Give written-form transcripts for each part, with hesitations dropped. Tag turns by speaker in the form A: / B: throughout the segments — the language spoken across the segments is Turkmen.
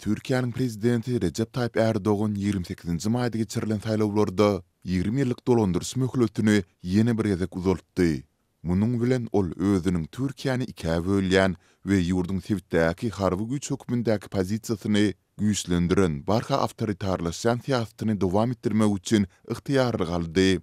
A: Türkiýäniň Prezidenti Rejep Taýyp Ärdogan 28-nji maýda geçirilen saýlawlarda 20 ýyllyk dolandyryş möhletini ýene bir gezek uzaltdy. Munuň bilen ol özüniň Türkiýäni ikä bölýän we ýurduň sebitdäki harby güýç hökmündäki pozisiýasyny güýçlendiren barha awtoritarlaşýan syýasatyny dowam etdirmek üçin ygtyýarlyk aldy.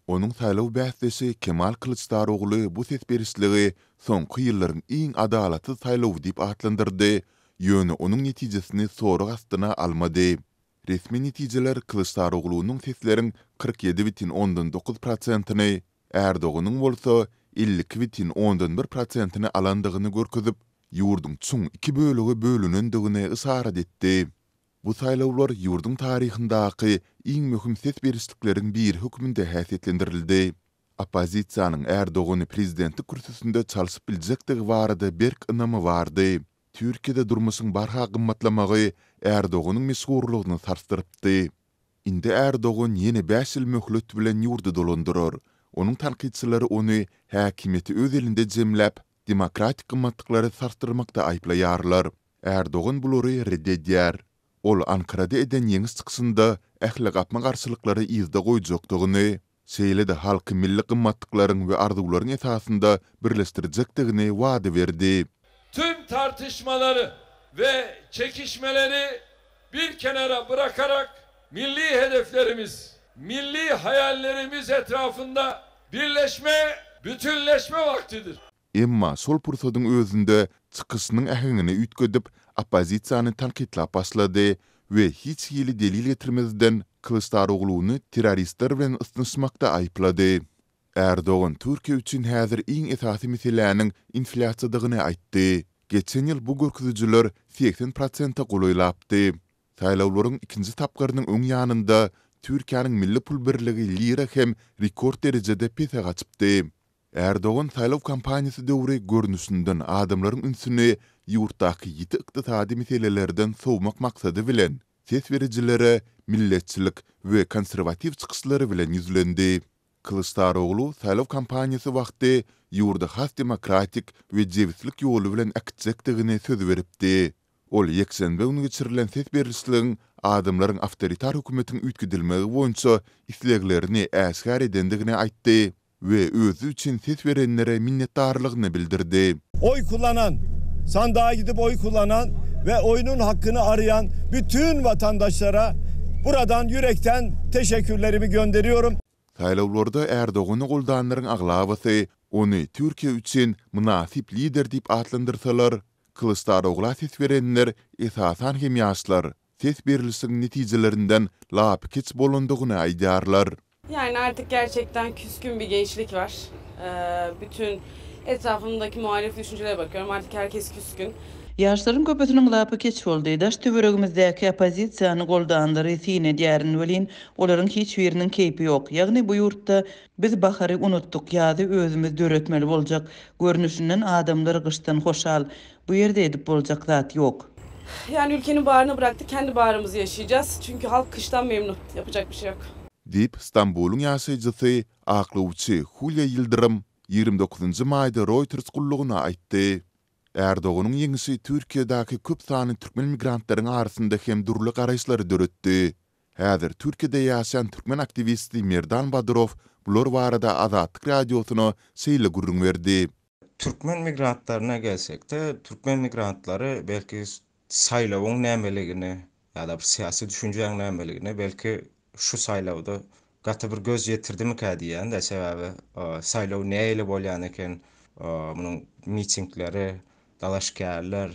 A: Onuň saýlaw bäsdeşi Kemal Kylyçdarogly bu ses berişligi soňky ýyllaryň iň adalatsyz saýlawy diýip atlandyrdy, ýöne onuň netijesini sorag astyna almady. Resmi netijeler Kylyçdaroglunyň sesleriň 47,9 prosentini, Ärdoganyň bolsa 52,1 prosentini alandygyny görkezip, ýurduň çuň iki bölege bölünendigini yşarat etdi. Bu saýlawlar ýurduň taryhyndaky iň möhüm ses berişlikleriň biri hökmünde häsiýetlendirildi. Oppozisiýanyň Ärdogany prezidentlik kürsüsinde çalşyp biljekdigi barada berk ynamy bardy. Türkiýede durmuşyň barha gymmatlamagy Ärdoganyň meşhurlygyny sarsdyrypdy. Indi Ärdogan ýene bäş ýyl möhlet bilen ýurdy dolandyrar. Onuň tankytçylary ony häkimiýeti öz elinde jemläp, demokratik gymmatlyklary sarsdyrmakda aýyplaýarlar. Ärdogan bulary ret edýär. Ol Ankarada eden ýeňiş çykyşynda ähli gapma-garşylyklary yzda goýjakdygyny, şeýle-de halky milli gymmatlyklaryň we arzuwlaryň esasynda birleşdirjekdigini wada berdi.
B: Tüm tartışmalary we çekişmeleri bir kenara bırakarak milli hedeflerimiz, milli hayallerimiz etrafında birleşme, bütünleşme vaktidir.
A: Emma şol pursadyň özünde çykyşynyň äheňini üýtgedip, oppozisiýany tankytlap başlady we hiç hili delil getirmezden Kylyçdarogluny terroristler bilen ysnyşmakda aýyplady. Ärdogan Türkiýe üçin häzir iň esasy meseläniň inflýasiýadygyny aýtdy. Geçen ýyl bu görkezijiler 80 prosente golaýlapdy. Saýlawlaryň ikinji tapgyrynyň öň ýanynda Türkiýäniň milli pul birligi lira hem rekord derejede pese gaçypdy. Ärdogan saýlaw kampaniýasy döwri görnüşinden adamlaryň ünsüni ýurtdaky ýiti ykdysady meselelerden sowmak maksady bilen, ses berijilere milletçilik we konserwatiw çykyşlary bilen ýüzlendi. Kylyçdaroglu saýlaw kampaniýasy wagty ýurdy has demokratik we jebislik ýoly bilen äkitjekdigini söz beripdi. Ol ýekşenbe güni geçirilen ses berlişligiň adamlaryň awtoritar hökümetiň üýtgedilmegi boýunça isleglerini äşgär edendigini aýtdy we özi üçin ses berenlere minnetdarlygyny bildirdi.
C: Oý kullanan, sandyga gidip oý kullanan we oýunun hakkyny araýan bütün watandaşlara buradan ýürekden teşekkürlerimi gönderiyorum.
A: Saýlawlarda Erdogany goldanlaryň aglabasy ony Türkiýe üçin mynasyp lider diýip atlandyrsalar, Kylyçdarogla ses berenler, esasan hem ýaşlar, ses berlişigiň netijelerinden lapykeç bolandygyny aýdýarlar.
D: Yani artık gerçekten küskün bir gençlik var. Bütün etrafımdaki muhalif düşüncelere bakıyorum. Artık herkes küskün.
E: Ýaşlaryň köpüsiniň lapy keç boldy. Daş-töweregimizdäki oppozisiýany goldanlary syn edýärin welin, olaryň hiç biriniň keýpi ýok. Ýagny bu ýurtda biz bahary unutdyk, ýazy özümiz döretmeli boljak. Görnüşinden adamlar gyşdan hoşal. Bu ýerde edip boljak zat ýok.
D: Yani ülkenin baharını bıraktık, kendi baharımızı yaşayacağız. Çünkü halk kıştan memnun. Yapacak bir şey yok.
A: Diýip, Stambulyň ýaşaýjysy, aklawçy Hulýa Ýyldyrym 29 maýda Reuters gullugyna aýtdy. Erdoganyň ýeňişi Türkiýedäki köp sanly türkmen migrantlaryň arasynda hem dürli garaýyşlary döretdi. Häzir Türkiýede ýaşaýan türkmen aktiwisti Merdan Badyrow bular barada Azatlyk Radiosyna şeýle gürrüň berdi.
F: Türkmen migrantlaryna gelsekde, türkmen migrantlary belki saýlawyň nämeligini ýa-da bir syýasy düşünjäň nämeligine belki şu saýlawda gaty bir göz ýetirdimikä diýýän-de, sebäbi saýlaw nähili bolýan eken, munuň mitingleri, dalaşgärler,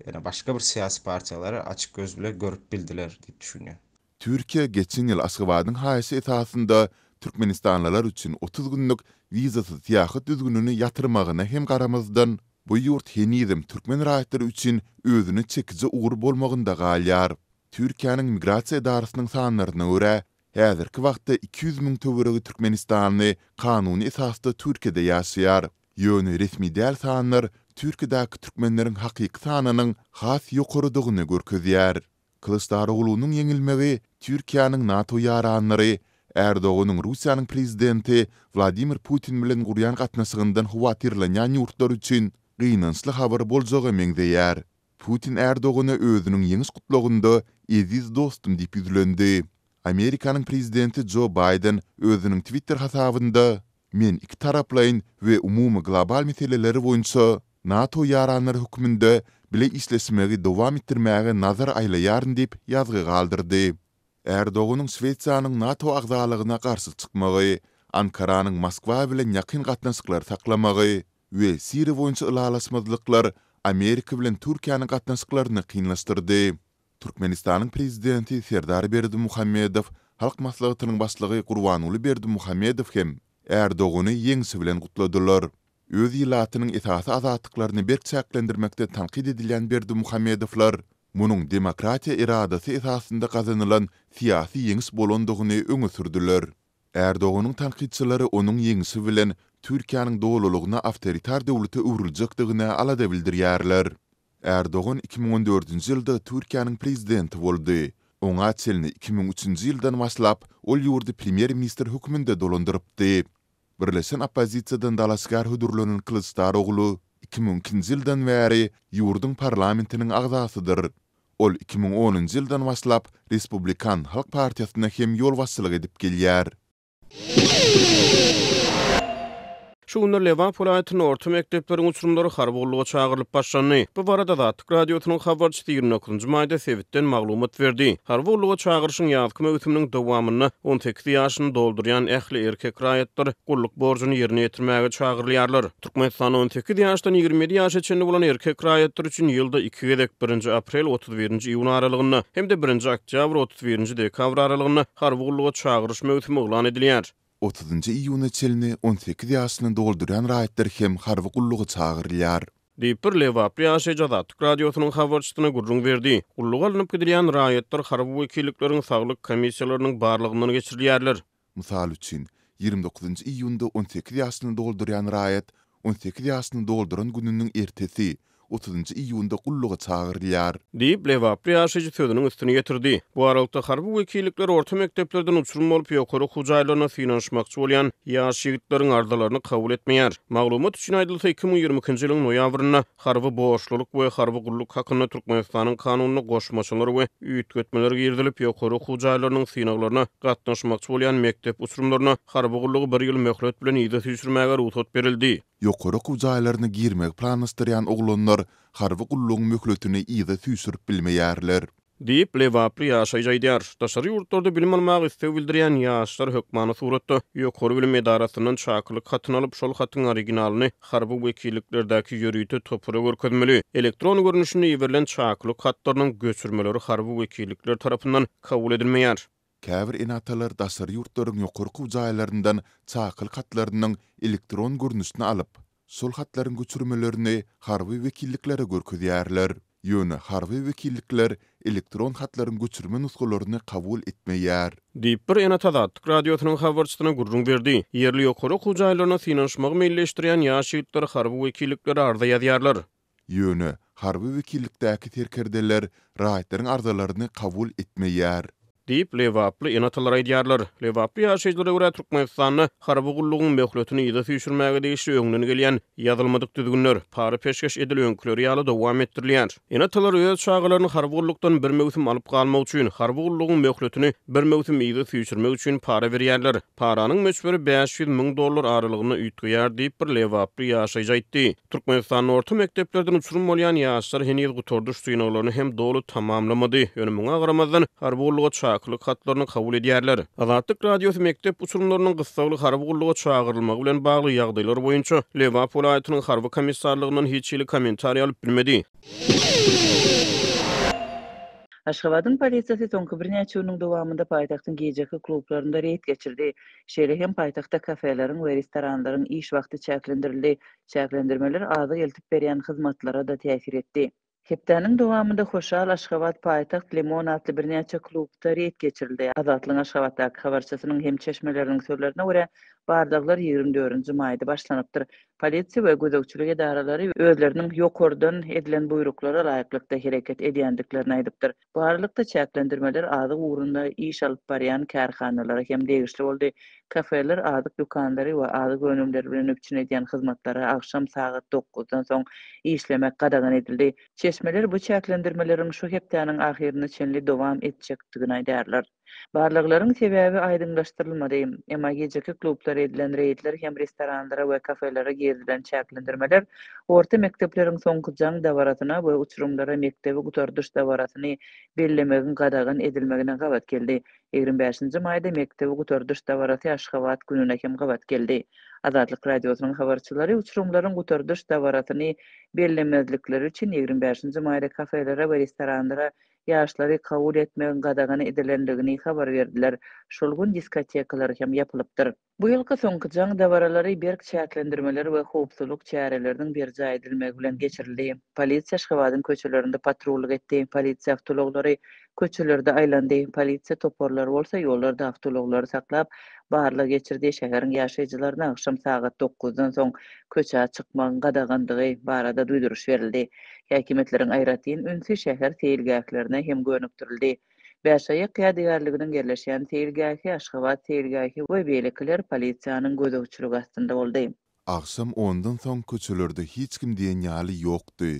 F: ýene başga bir syýasy partiýalary açyk göz bile görüp bildiler diýip düşünýän.
A: Türkiýe geçen ýyl Aşgabadyň haýyşy esasynda türkmenistanlylar üçin 30 günlük wizasyz syýahat düzgünini ýatyrmagyna hem garamazdan, bu ýurt henizem türkmen raýatlary üçin özüne çekiji ugur bolmagynda galýar. Türkiýäniň Migrasiýa edarasynyň sanlaryna görä, häzirki wagtda 200 müň töweregi türkmenistanly kanuny esasda Türkiýede ýaşaýar. Ýöne resmi däl sanlar Türkiýedäki türkmenleriň hakyky sanynyň has ýokarydygyny görkezýär. Kylyçdaroglunyň ýeňilmegi Türkiýäniň NATO ýaranlary Erdoganyň Russiýanyň prezidenti Wladimir Putin bilen gurýan gatnaşygyndan howatyrlanýan ýurtlar üçin gynançly habar boljaga meňzeýär. Putin Erdogana özüniň ýeňiş gutlagynda eziz dostum diýip ýüzlendi. Amerikanyň prezidenti Jo Baýden özüniň Twitter hasabynda, Men ikitaraplaýyn we umumy global meseleleri boýunça NATO ýaranlary hökmünde bile işleşmegi dowam etdirmäge nazar aýlaýaryn diýip ýazgy galdyrdy. Erdoganyň Şwesiýanyň NATO agzalygyna garşy çykmagy, Ankaranyň Moskwa bilen ýakyn gatnaşyklar saklamagy we Siriýa boýunça ylalaşmazlyklar Amerika bilen Türkiýäniň gatnaşyklaryny kynlaşdyrdy. Türkmenistanyň Prezidenti Serdar Berdimuhamedow, Halk Maslahatynyň Başlygy Gurbanguly Berdimuhamedow hem Erdogany ýeňşi bilen gutladylar. Öz ilatynyň esasy azatlyklaryny berk çäklendirmekde tankyt edilýän Berdimuhamedowlar munuň demokratiýa eradasy esasynda gazanylan syýasy ýeňiş bolandygyny öňe sürdüler. Erdoganyň tankytçylary onuň ýeňşi bilen Türkiýäniň dolulygyna awtoritar döwlete öwrüljekdigine alada bildirýärler. Erdogan 2014-nji ýylda Türkiýäniň prezidenti boldy. Oňa çenli 2003-nji ýyldan başlap ol ýurdy premýer-ministr hökmünde dolandyrypdy. Birleşen oppozisiýadan dalaşgär hödürlenen Kylyçdaroglu 2002-nji ýyldan bäri ýurduň parlamentiniň agzasydyr. Ol 2010-njy ýyldan başlap Respublikan halk partiýasyna hem ýolbaşçylyk edip gelýär.
G: Şu günler Lebap welaýatynda orta mekdepleriň uçurymlary harby gulluga çagyrylyp başlandy. Bu barada Azatlyk Radiosynyň habarçysy ýigrimi dokuzynjy maýda sebitden maglumat berdi. Harby gulluga çagyryşyň ýazky möwsüminiň dowamynda 18 ýaşyny doldurýan ähli erkek raýatlar gulluk borjuny ýerine ýetirmäge çagyrylýarlar. Türkmenistanda 18 ýaşdan 27 ýaşa çenli bolan erkek raýatlar üçin ýylda iki gezek, birinji aprel, 31-nji iýun aralygynda hem-de birinji oktýabr, 31-nji dekabr aralygynda harby gulluga çagyryş möwsümi yglan edilýär.
A: Otuzynjy iýuna çenli 18 ýaşyny doldurýan raýatlar hem harby gulluga çagyrylýar.
G: Diýip, bir lebaply ýaşaýjy Azatlyk Radiosynyň habarçysyna gürrüň berdi. Gulluga alnyp gidilýän raýatlar harby wekillikleriň saglyk komissiýalarynyň barlagyndan geçirilýärler.
A: Mysal üçin, 29-njy iýunda 18 ýaşyny doldurýan raýat 18 ýaşyny dolduran gününiň ertesi, otuzynjy iýunda gulluga çagyrylýar.
G: Diýip, lebaply ýaşaýjy sözüniň üstüni ýetirdi. Bu aralykda, harby wekillikler orta mekdeplerden uçurym bolup, ýokary okuw jaýlaryna synanyşmakçy bolýan ýaş ýigitleriň arzalaryny kabul etmeýär. Maglumat üçin aýdylsa, 2022-nji ýylyň noýabrynda Harby borçlulyk we harby gulluk hakynda Türkmenistanyň Kanunyna goşmaçalar we üýtgetmeler girizilip, ýokary okuw jaýlarynyň synaglaryna gatnaşmakçy bolýan mekdep uçurymlaryna harby gullugy bir ýyl möhlet bilen yza süýşürmäge rugsat berildi.
A: Ýokary okuw jaýlaryna girmegi planlaşdyrýan oglanlar harby gullugyň möhletini yza süýşürip bilmeýärler.
G: Diýip, lebaply ýaşaýjy aýdýar. Daşary ýurtlarda bilim almaga isleg bildirýän ýaşlar hökmany suratda ýokary bilim edarasyndan çakylyk hatyny alyp, şol hatyň originalyny harby wekilliklerdäki ýörite topara görkezmeli. Elektron görnüşinde iberilen çakylyk hatlarynyň göçürmeleri harby wekillikler tarapyndan kabul edilmeýär.
A: Käbir ene-atalar daşary ýurtlaryň ýokary okuw jaýlaryndan çakylyk hatlarynyň elektron görnüşini alyp, şol hatlaryň göçürmelerini harby wekilliklere görkezýärler. Ýöne harby wekillikler elektron hatlaryň göçürme nusgalaryny kabul etmeýär.
G: Diýip, bir ene-ata Azatlyk Radiosynyň habarçysyna gürrüň berdi. Ýerli ýokary okuw jaýlaryna synanyşmagy meýilleşdirýän ýaş ýigitler harby wekilliklere arza ýazýarlar.
A: Ýöne harby wekillikdäki serkerdeler raýatlaryň arzalaryny kabul etmeýär.
G: Diýip, lebaply ene-atalar aýdýarlar. Lebaply ýaşaýjylara görä, Türkmenistanda harby gullugyň möhletini yza süýşürmäge degişli öňden gelýän ýazylmadyk düzgünler, para-peşgeş edil öňküleri ýaly dowam etdirilýär. Ene-atalar öz çagalaryny harby gullukdan bir möwsüm alyp galmak üçin, harby gullugyň möhletini bir möwsüm yza süýşürmek üçin para berýärler. Paranyň möçberi 500 müň dollar aralygynda üýtgeýär diýip, bir lebaply ýaşaýjy aýtdy. Türkmenistanda orta mekdeplerden uçurym bolýan ýaşlar heniz gutardyş synaglaryny hem doly tamamlamady. Ýöne muňa garamazdan, harby gulluga çakylyk hatlaryny kabul edýärler. Azatlyk Radiosy mekdep uçurymlarynyň gyssagly harby gulluga çagyrylmagy bilen bagly ýagdaýlar boýunça Lebap welaýatynyň harby komissarlygyndan hiç hili kommentariý alyp bilmedi.
E: Aşgabadyň polisiýasy soňky birnäçe günüň dowamynda paýtagtyň gijeki klublarynda reýd geçirdi. Şeýle hem paýtagtda kafeleriň we restoranlaryň iş wagty çäklendirildi. Çäklendirmeler azyk eltip berýän hyzmatlara-da täsir etdi. Hepdäniň dowamynda Hoşal, Aşgabat, Paýtagt, Limon atly birnäçe klubda reýd geçirildi. Azatlygyň Aşgabatdaky habarçysynyň hem çeşmeleriniň sözlerine görä, barlaglar ýigrimi dördünji maýda başlanypdyr. Polisiýa we gözegçilik edaralary özleriniň ýokardan edilen buýruklara laýyklykda hereket edýändiklerini aýdypdyr. Bu aralykda, çäklendirmeler azyk ugrunda iş alyp barýan kärhanalara hem degişli boldy. Kafeler, azyk dükanlary we azyk önümleri bilen üpjün edýän hyzmatlara agşam sagat dokuzdan soň işlemek gadagan edildi. Çeşmeler bu çäklendirmeleriň şu hepdäniň ahyryna çenli dowam etjekdigini aýdýarlar. Barlaglaryň sebäbi aýdyňlaşdyrylmady. Emma gijeki klublara edilen reýdler hem restoranlara we kafelere girizilen çäklendirmeler orta mekdepleriň soňky jaň dabarasyna we uçurymlara mekdebi gutardyş dabarasyny bellemegiň gadagan edilmegine gabat geldi. 25-nji maýda mekdebi gutardyş dabarasy Aşgabat gününe hem gabat geldi. Azatlyk Radiosynyň habarçylary uçurymlaryň gutardyş dabarasyny bellemezlikleri üçin 25-nji maýda kafelere we restoranlara ýaşlary kabul etmegiň gadagan edilendigini habar berdiler. Şol gün diskotekalar hem ýapylypdyr. Bu ýylky soňky jaň dabaralary berk çäklendirmeler we howpsuzlyk çäreleriniň berjaý edilmegi bilen geçirildi. Polisiýa Aşgabadyň köçelerinde patrullyk etdi, polisiýa awtoulaglary köçelerde aýlandy, polisiýa toparlary bolsa ýollarda awtoulaglary saklap, barlag geçirdi, şäheriň ýaşaýjylaryna agşam sagat dokuzdan soň köçä çykmagyň gadagandygy barada duýduryş berildi. Häkimiýetleriň aýratyn ünsi şäher seýilgählerine hem gönükdirildi. Bäşaýak ýadygärliginiň ýerleşýän seýilgähi, Aşgabat seýilgähi we beýlekiler polisiýanyň gözegçiligi astynda boldy.
A: Agşam ondan soň köçelerde hiç kim diýen ýaly ýokdy.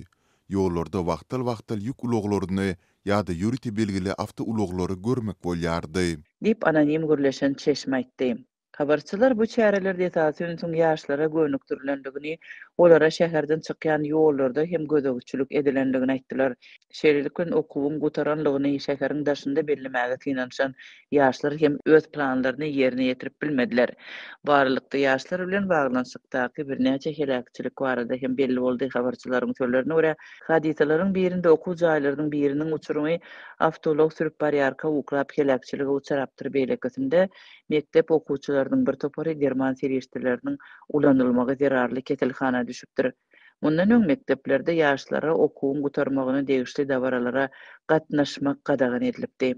A: Ýollarda wagtal-wagtal ýük ulaglaryny ýa-da ýörite belgili awtoulaglary görmek bolýardy.
E: Diýip, anonim gürleşen çeşme aýtdy. Habarçylar bu çärelerde esasy ünsüň ýaşlara gönükdirilendigini, olara şäherden çykýan ýollarda hem gözegçilik edilendigini aýtdylar. Şeýlelik bilen, okuwyň gutaranlygyny şäheriň daşynda bellemäge synanyşan ýaşlar hem öz planlaryny ýerine ýetirip bilmediler. Bu aralykda, ýaşlar bilen baglanyşykdaky birnäçe heläkçilik barada hem belli boldy. Habarçylaryň sözlerine görä, hadysalaryň birinde okuw jaýlarynyň biriniň uçurymy awtoulag sürüp barýarka uklap heläkçilige uçrapdyr, beýlekisinde Mekdep okuwçylarynyň bir topary derman serişdeleriniň ulanylmagy zerarly keselhana düşüpdir. Mundan öň mekdeplerde ýaşlara okuwyň gutarmagyna degişli dabaralara gatnaşmak gadagan edilipdi.